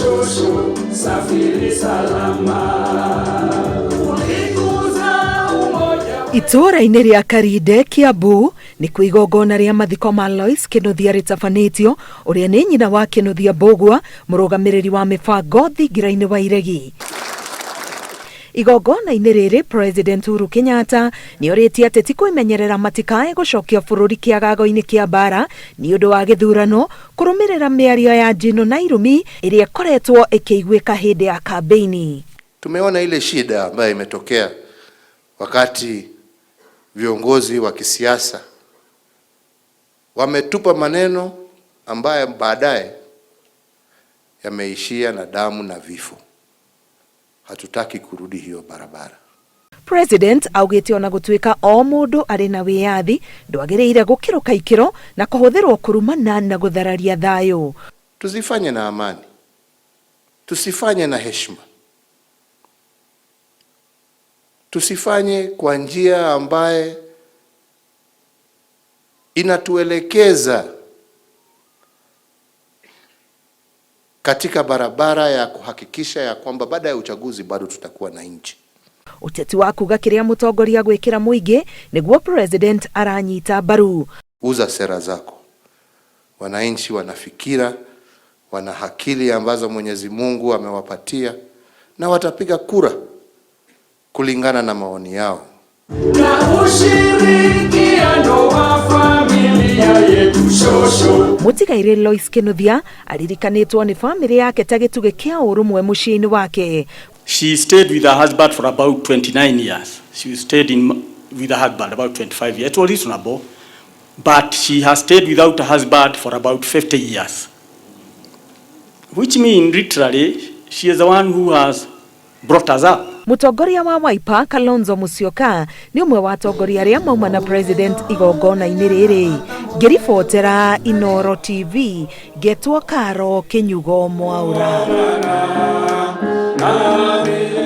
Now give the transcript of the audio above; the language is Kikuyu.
Shosho, safiri salama. Ulikuza umoja. Itũũra-inĩ rĩa Karinde, Kiambu, nĩkuo igongona rĩa mathiko ma Lois Kĩnuthia rĩtabanĩtio, ũrĩa nĩ nyina wa Kĩnuthia Mbũgua, mũrũgamĩrĩri wa mĩbango thingira-inĩ wa Iregi. Igongona-inĩ rĩrĩ, President Uhuru Kenyatta nĩorĩtie ateti kwĩmenyerera matikae gũcokia bũrũri kĩagago-inĩ kĩa mbara nĩ ũndũ wa gĩthurano, kũrũmĩrĩra mĩario ya njino na irumi ĩrĩa ĩkoretwo ĩkĩiguĩka hĩndĩ ya kambĩini. Tumeona ile shida ambayo imetokea wakati viongozi wa kisiasa wametupa maneno ambayo baadaye yameishia na damu na vifo. Hatutaki kurudi hiyo barabara. President augĩte ona gũtuĩka o mũndũ arĩ na wĩyathi ndwagĩrĩire gũkĩrũka ikĩro na kũhũthĩrwo kũrumana na gũthararia thayũ. Tuzifanye na amani, tusifanye na heshima, tusifanye kwa njia ambaye inatuelekeza katika barabara ya kuhakikisha ya kwamba baada ya uchaguzi bado tutakuwa na nchi. Ũteti wa kuga kĩrĩa mũtongoria gwĩkĩra mũingĩ nĩguo president aranyita mbaru. Uza sera zako. Wananchi wana fikira, wana akili ambazo Mwenyezi Mungu amewapatia na watapiga kura kulingana na maoni yao. Na ushirikiano wa familia yetu shosho. Mũtigairĩ Lois Kĩnuthia aririkanĩtwo nĩ bamĩrĩ yake ta gĩtugĩ kĩa ũrũmwe mũciĩ-inĩ wake. She stayed with her husband for about 29 years. She stayed with her husband about 25 years. It was reasonable, but she has stayed without her husband for about 50 years. Which means, literally, she is the one who has brought us up. Mũtongoria wa Wiper Kalonzo Musyoka nĩ ũmwe wa atongoria arĩa mauma na president igongona-inĩ rĩrĩ. Ngĩribotera Inooro TV, ngetwo Karo Kĩnyugo Mwaura. Amen.